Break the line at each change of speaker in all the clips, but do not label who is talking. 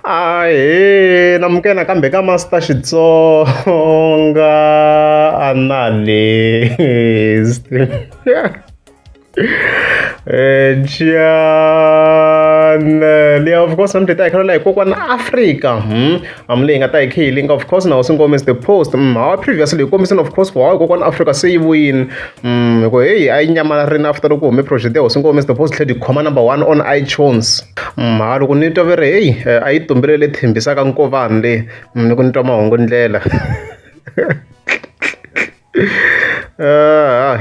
Ahee namukela nakambe ka Master Xitsonga Analyst. Channel ya of course namuntlha hi ta hi kha hi kokwana Africa leyi nga ta hi khe hi linka of course na hosi Ngome is the post hawa previously hi kombisini of course ku hawa kokwana Africa se yi vuyini hi ku heyi a yi nyamalarini after loko hume project ya hosi Ngome is the post tlhela yi khoma number one on iTunes. Ha loko ni twa va ri heyi a yi tumbelele thembisaka nkovani leyi ni ku ni twa mahungu ndlela.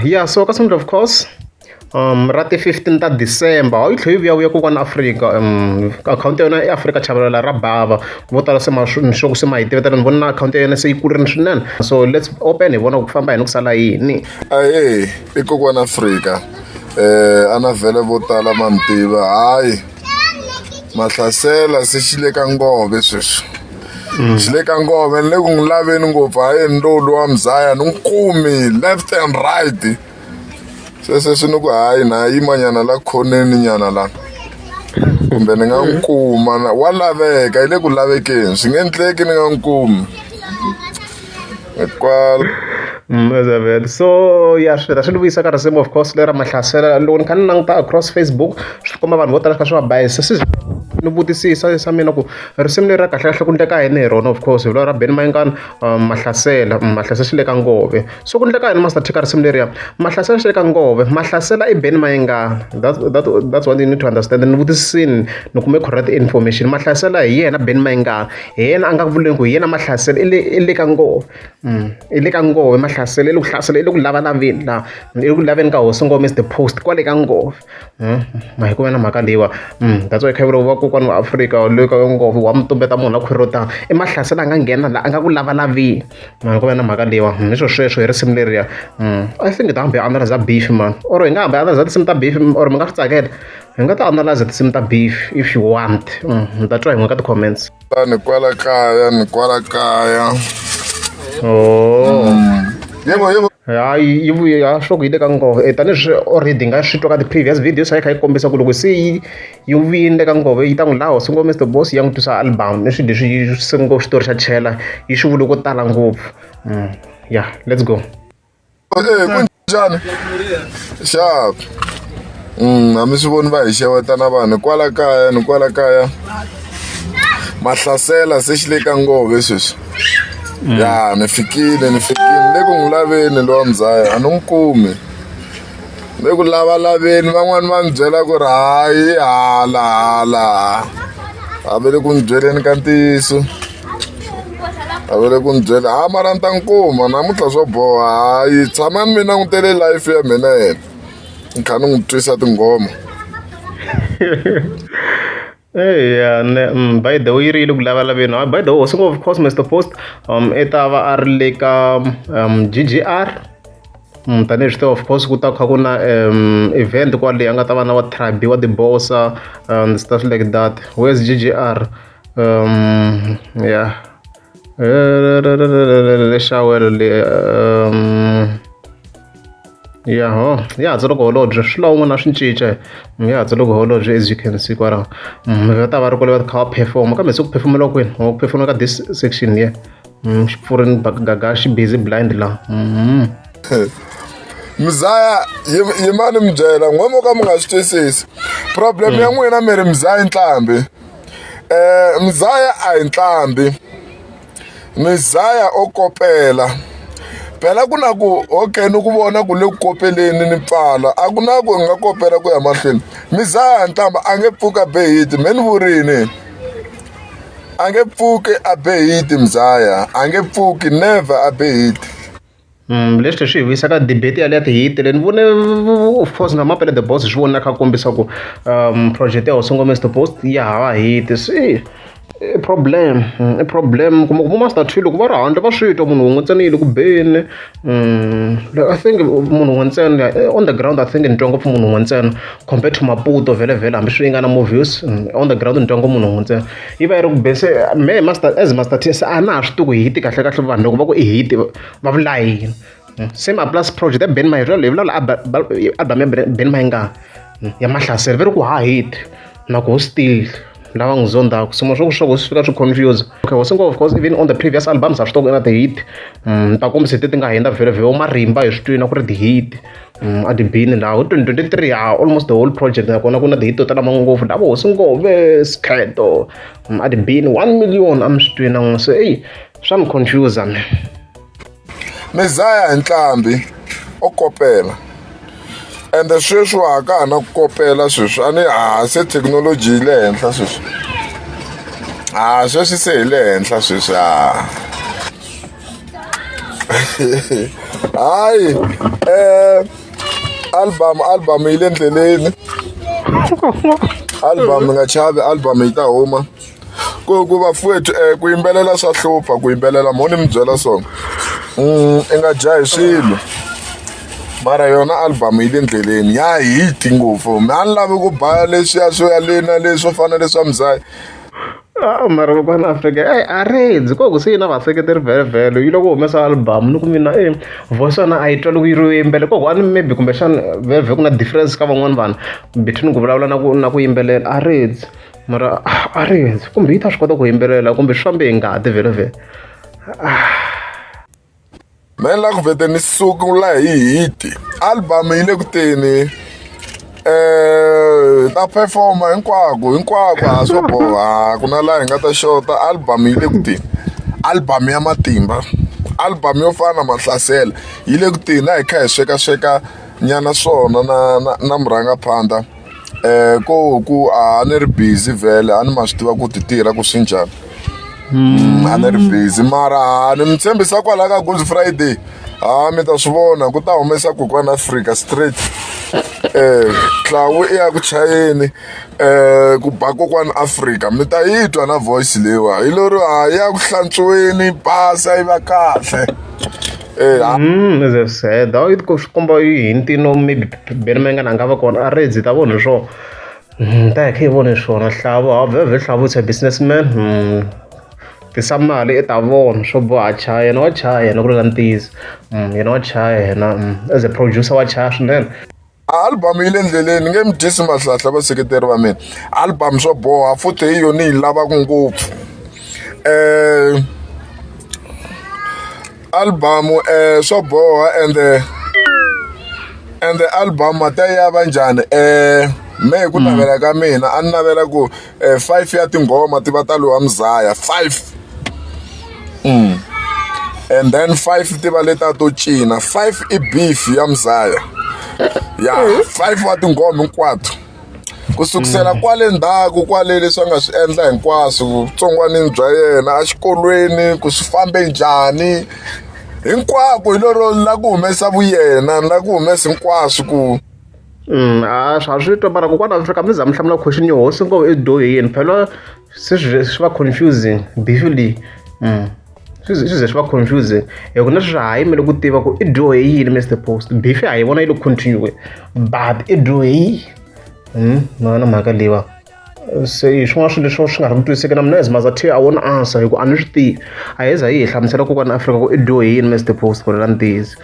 Ya so ka of course ra ti-15 ta December yi tlhela yi vuyavuya kokwana Afrika akhawunti ya yona i Afrika Chavalala ra bava vo tala se ma ni sure ku se ma yi tiva ni vona na akhawunti ya yena se yi kurile swinene so let's open hi vona ku famba yini ku sala yini.
Ahee i kokwana Afrika a na vhele vo tala ma ni tiva hayi Mahlasela se xi le ka ngove sweswi xi le ka ngove ni le ku n'wi laveni ngopfu hayi ni lowu lowa muzaya ni n'wi kumi left and right se sweswi ni ku hayi na yimanyana la khoneni nyana la kumbe ni nga n'wi kuma na wa laveka yi le ku lavekeni swi nge endleki ni nga n'wi kumi hikwalaho.
Elizabeth so ya swi swi ni vuyisa ka risimu of course lera Mahlasela loko ni kha ni languta across Facebook swi komba vanhu vo tala swi kha swi va bayisa se ni vutisisa sa mina ku risimu leri ra kahle kahle ku endleka yini hi rona of course hi ra Benny Mayengani Mahlasela Mahlasela xi le ka ngove so ku endleka yini Master T ka risimu leriya Mahlasela xi le ka ngove Mahlasela i Benny Mayengani that's what you need to understand ni vutisisini ni kume correct information Mahlasela hi yena Benny Mayengani hi yena a nga vuleni ku hi yena Mahlasela i le ka ngove i le ka ngove Mahlasela i le ku hlasela i le ku lavalaveni laha i le ku laveni ka hosi Ngome is the post kwale ka ngove ma hi ku va na mhaka leyiwa that's why kha yi vuriwa kokwana wa Afrika le ka ngove wa mi tumbeta munhu a khwiri ro tani i Mahlasela a nga nghena la a nga ku lavalaveni ma hi ku va na mhaka leyiwa hi swo sweswo hi risimu leriya I think hi ta hambi hi analyze beef man or hi nga hambi hi analyze tinsimu ta beef or mi nga swi tsakela hi nga ta analyze tinsimu ta beef if you want ni ta twa hi n'we ka ti-comments.
Ni kwala kaya ni kwala kaya.
Oh.
Yebo yebo.
Hayi yi vuye ya swa ku yi le ka ngove tanihileswi already hi nga swi twa ka ti-previous videos a yi kha yi kombisa ku loko se yi yi vuyile ka ngove yi ta n'wi laha hosi Ngome Mister Boss ya n'wi twisa album ni swilo leswi se ngo xitori xa chela yi swi vule ko tala ngopfu ya let's go.
Kunjhani xap a mi swi voni va hi xeweta na vanhu kwala kaya ni kwala kaya Mahlasela se xi le ka ngove sweswi ya ni fikile ni fikile ni le ku n'wi laveni lowa muzaya a ni n'wi kumi ni le ku lavalaveni van'wani va ni byela ku ri hayi hala hala a va le ku ni byeleni ka ntiyiso a va le ku ni byela ha mara ni ta n'wi kuma namuntlha swo boha hayi tshamani mi langutele life ya mina yena ni kha ni n'wi twisa tinghoma.
Eya ne by the way yi ri yi le ku lavalaveni by the way hosi of course Mister Post i ta va a ri le ka G_G_R tanihi swi tiva of course ku ta kha ku na event kwale a nga ta va na wa Tribe wa Dibosa and stuff like that where's G_G_R ya le xawelo le ya ho ya ha loko holobye swi lava un'wana a swi cinca ya ha loko holobye as you can see kwalaho va ta va ri kwale va kha va perform kambe se ku perform-eliwa kwini or ku perform ka this section here xi pfurini gaga xi busy blind laha.
Mzaya yimani mi byela n'we mo ka mi nga swi twisisi problem ya n'wina mi ri mzaya ntlhambi mzaya a hi ntlhambi mizaya o kopela phela ku na ku okay ni ku vona ku le ku kopeleni ni pfala a ku na ku nga kopela ku ya mahlweni mizaya ntlamba a nge pfuki a be hit me ni vurini a nge pfuki a be hit mzaya a nge pfuki never a be hit.
Leswi swi hi vuyisa ka debate yaleyo ya ti-hit leyi ni vone of course na Mapele the Boss hi swi vona kha kombisa ku project ya hosi Ngome Mister Post ya hava hit se i problem i problem kuma ku vo Master T loko va ri handle va swi twa munhu wun'we ntsena yi le ku beni I think munhu wun'we ntsena on the ground I think ni twa ngopfu munhu wun'we ntsena compared to Maputo vhele vhele hambi swi nga na more views on the ground ni twa ngopfu munhu wun'we ntsena yi va yi ri ku beni se mehe Master as Master T se a na ha swi tivi ku hit kahle kahle vanhu loko va ku i hit va vula yini same applies project ya Benny Mayengani hi vulavula album ya Benny Mayengani ya Mahlasela va ri ku ha hit na ku still Lava n'wi zondaka swin'wana swo ku swo swi fika swi confuse. Okay, Hosi Ngove of course even on the previous albums a swi tiva ku i na ti-hit. Ni ta kombisa hi ti nga hundza vhele marimba hi swi twini a ku ri ti-hit. A ti bini laha hi 2023 ya almost the whole project nakona ku na ti-hit to tala ngopfu lavo Hosi Ngove Sikheto a ti bini 1 million a mi swi twini na n'wina se eyi swa mi confuse me.
Mizaya hi nqambi o kopela ende sweswi wa ha ka ha na ku kopela sweswi a ni ha se thekinoloji yi le henhla sweswi ha sweswi se hi le henhla sweswi ha hayi album album yi le ndleleni album mi nga chavi album yi ta huma ku vafowethu ku yimbelela swa hlupha ku yimbelela mo ni mi byela swona i nga jahi swilo mara yona album yi le ndleleni ya hit ngopfu mi a ni lavi ku ba leswiya swo ya le na le swo fana leswa mzaya.
Ah, mara kokwana Afrika eyi a rindzi ko ku se yi na vaseketeri vhele yi loko humesa album ni ku mina e voice yona a yi twali ku yi ri yimbelela ko one maybe kumbexana vhele ku na difference ka van'wani vanhu between ku vulavula na ku yimbelela a rindzi mara a rindzi kumbe yi ta swi kota ku yimbelela kumbe swi fambe hi ngati vhele vhele.
Me ni la ku vhete ni sungula hi hit album yi le ku teni ta performa hinkwako hinkwako a swo boha ku na laha hi nga ta xota album yi le ku teni album ya matimba album yo fana na mahlasela yi le ku teni a hi kha hi sweka sweka nyana swona na murhangaphandha ko ku a ni ri busy vhele a ni ma swi tiva ku ti tirha ku swi njhani a ni ri busy mara ni mi tshembisa kwalaya ka Good Friday ha mi ta swi vona ku ta humesa kokwana Africa straight Tlawu i ya ku chayeni ku ba kokwana Africa mi ta yi twa na voice leyiwa hi lero ha ya ku hlantswiweni basa yi va kahle.
As I've said, yi swi komba yi hintini maybe Benny Mayengani a nga va kona a redzi ta vona hi swona. Ta hi kha hi vone swona Hlavu ha vhele Hlavu is a businessman. Tisa mali i ta vona swo boha chaya yena wa chaya yena ku ri na ntiyiso. Yena wa chaya yena as a producer wa chaya swinene.
Album yi le ndleleni ni nge mi dyisi mahlahla vaseketeri va mina album swo boha futhi hi yona ni yi lavaka ngopfu album swo boha ende ende album ma ta ya va njhani me hi ku navela ka mina a ni navela ku 5 ya tinghoma ti va ta lowa muzaya 5 and then 5 ti va leta to cina 5 i beef ya muzaya ya 5 wa tinghoma hinkwato ku sukusela kwale ndzhaku kwale leswi a nga swi endla hinkwaswo vutsongwanini bya yena exikolweni ku swi fambe njhani hinkwako hi lero ni la ku humesa vuyena ni la ku humesa hinkwaswo ku
A swa swi twa mara kokwana Afrika mi za mi hlamula question yo hosi ngo i dyohe yini phela se swi va confusing beef leyi swi ze swi va confusing hi ku na sweswi ha yimele ku tiva ku i dyohe yini Mr Post beef ha yi vona yi le continue but i dyohe yini na na mhaka leyiwa se hi swin'wana swilo leswi swi nga ri ku twisiseki na mina as Mazathe I won't answer hi ku a ni swi tivi a hi za yi hi hlamusela kokwana Afrika ku i dyohe yini Mr Post ku ri ntiyiso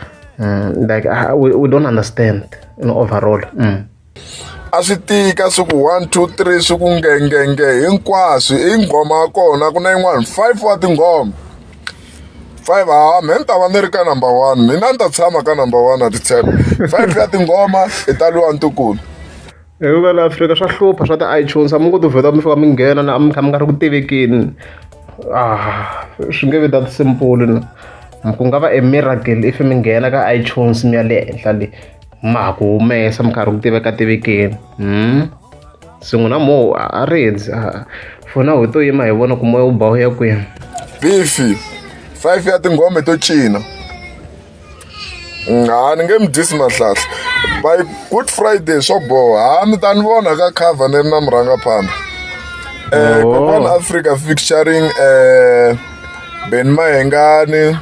like we don't understand in overall.
A swi tika swi ku 1 2 3 swi ku ngengenge hinkwaswo i nghoma ya kona ku na yin'wana 5 wa tinghoma 5 ha me ni ta va ni ri ka number 1 mina ni ta tshama ka number 1 a ti tshemba 5 ya tinghoma i ta lwiwa ntukulu.
Hikuva la Afrika swa hlupha swa ti-iTunes a mi ngo to vheta mi fika mi nghena na mi kha mi nga ri ku tivekeni ah swi nge vi that simple na ku nga va a miracle if mi nghena ka iTunes mi ya le henhla le ma ha ku humesa mi karhi ku tiveka tivekeni se n'wina mo a rindzi for now hi to yima hi vona ku moya wu ba wu ya kwini.
Beef 5 ya tinghoma to cina ha ni nge mi dyisi mahlahla by Good Friday swo boha ha mi ta ni vona ka cover ni ri na murhangaphandha Kokwana Africa featuring Benny Mayengani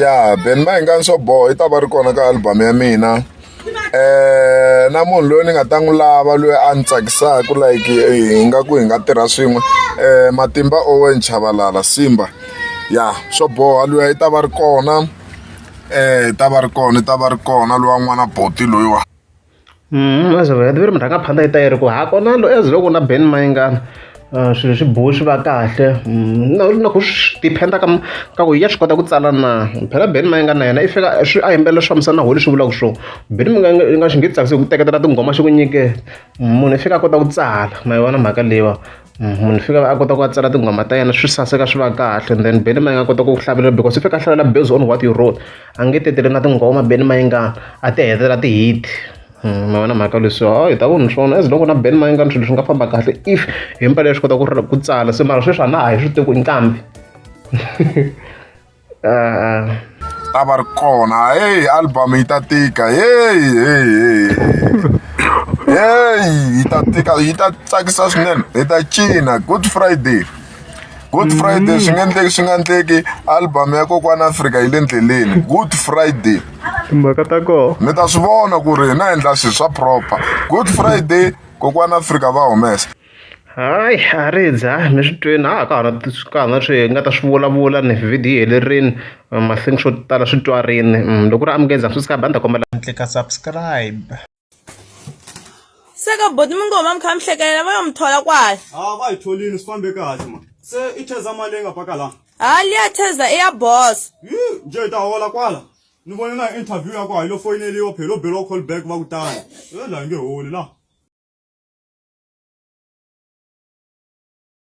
ya Benny Mayengani swo boha i ta va ri kona ka album ya mina na munhu loyi ni nga ta n'wi lava loyi a ni tsakisaka like hi nga ku hi nga tirha swin'we Matimba Owen Chabalala Simba ya swo boha luya i ta va ri kona i ta va ri kona i ta va ri kona lowa n'wana boti loyiwa.
As of yet, murhangaphandla yi ta yi ri ku hakona lo as loko na Ben Mayengani swilo swi bohi swi va kahle na na ku swi depend-a ka ka ku ya swi kota ku tsala na phela Ben Mayengani na yena i fika swi a yimbelela swi fambisana na holy swi vulaka swona Ben Mayengani i nga xi nge tsakisi hi ku teketela tinghoma xi ku nyike munhu i fika a kota ku tsala ma yi vona mhaka leyiwa munhu i fika a kota ku a tsala tinghoma ta yena swi saseka swi va kahle and then Benny Mayengani a kota ku hlavelela because i fika a hlavelela based on what you wrote a nge teteli na tinghoma Benny Mayengani a ti hetelela ti-hit ma vona mhaka leswi hi ta vona swona as loko na Ben Mayengani swilo swi nga famba kahle if hi mpela ya swi kota ku ku tsala se mara sweswi a na ha hi swi tivi ku i nqambi
ta va ri kona heyi album yi ta tika heyi heyi heyi heyi yi ta tika yi ta tsakisa swinene hi ta cina good friday good friday swi nga endleki swi nga endleki album ya kokwana afrika yi le ndleleni good friday
timhaka ta kona
mi ta swi vona ku ri hina endla swilo swa proper good friday kokwana afrika va humesa
hayi a ri dza mi swi tweni a ka ha na ka ha na swi hi nga ta swi vulavula ni video yi helerini mahlweni swo tala swi twarini loko ri amukeza swi sika banda kombela
Click subscribe.
Se ka boti mi ngo huma mi kha mi hlekelela va yo mi thola kwala.
Ha va hi tholini swi fambe kahle ma. Se i theza mali leyi nga paka la.
Ha liya theza i ya boss.
Yi njhe hi ta hola kwala. Ni vone na interview ya ku hi lo foyineliwa phela lo beriwa call back va ku tani. E la hi nge holi la.